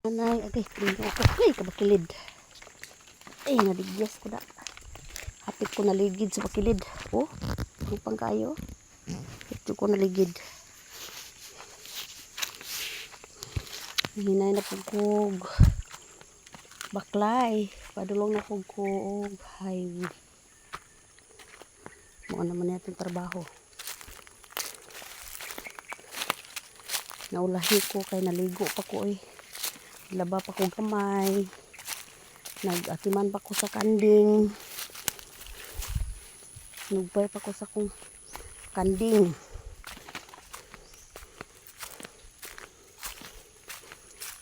Nanay, agay, ginoo ko. Ay, kabakilid. Ay, naligyas ko na. Hapit ko naligid sa bakilid. Oh, ang kayo. Ito ko naligid. Hinay na pugkog. Baklay. Padulong na pugkog. Highway. Mao naman natin trabaho. Naulahi ko kay naligo pa ko eh. Laba pa ko gamay. Nag-atiman pa ko sa kanding. Nugpay pa ko sa kong kanding.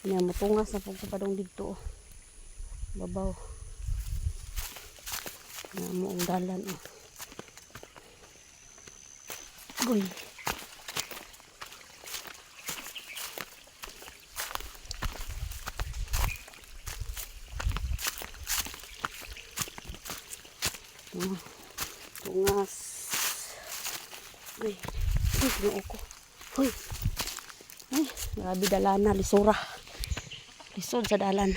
Nya mutungas na pud ko padong didto, oh. Babaw. Na mo ang dalan, oh. Goy. Oh, tungas. Ay, ay, ginoo ko. Hoy. Ay, grabe dalana, lisura. Lisod sa dalan.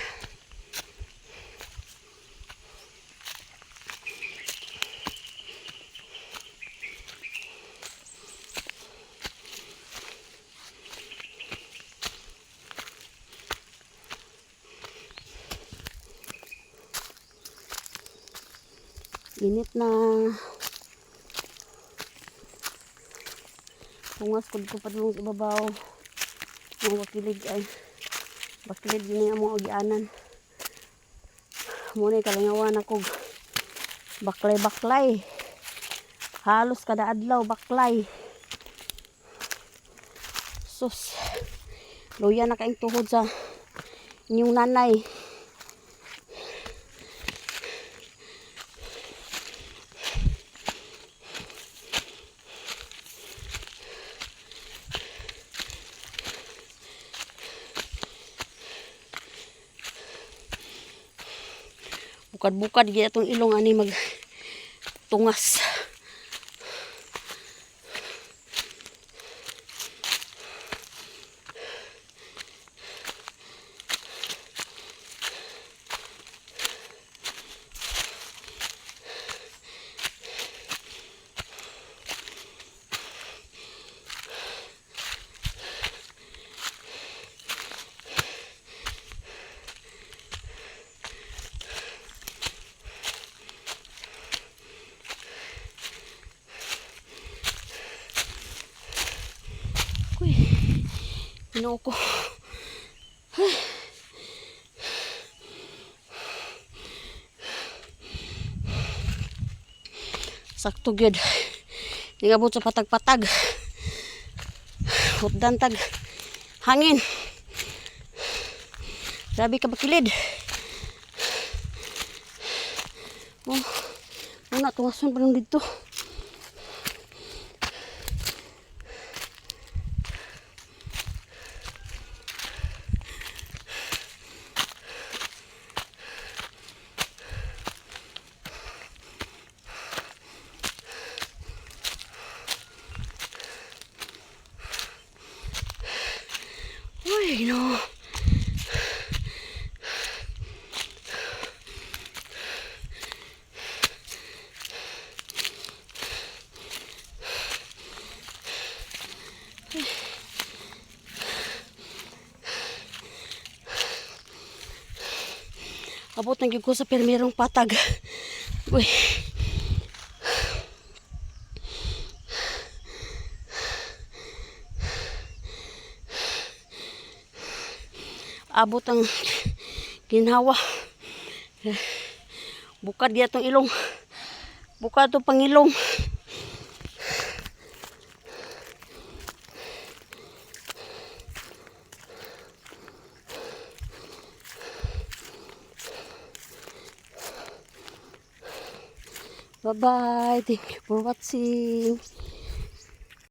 Init na. Tungas ko dito padulong sa ibabaw. Ang bakilid ay. Bakilid yun ang mga agianan. Muna kalingawan ako. Baklay-baklay. Halos kada adlaw baklay. Sus. Luya na kaing tuhod sa inyong nanay. Bukad-bukad gyud atong ilong ani mag tungas. Uy, ginoo ko. Ay. Sakto gyud. Ningabot sa patag-patag. Hutdan tag hangin. Grabe ka bakilid. Oh, muna tungason pa nung dito. Uy, no. Abot na gyud ko sa permerong patag. Uy. Abot ang ginhawa. Bukad gyud atong ilong. Bukad to pangilong. Bye-bye. Thank you for watching.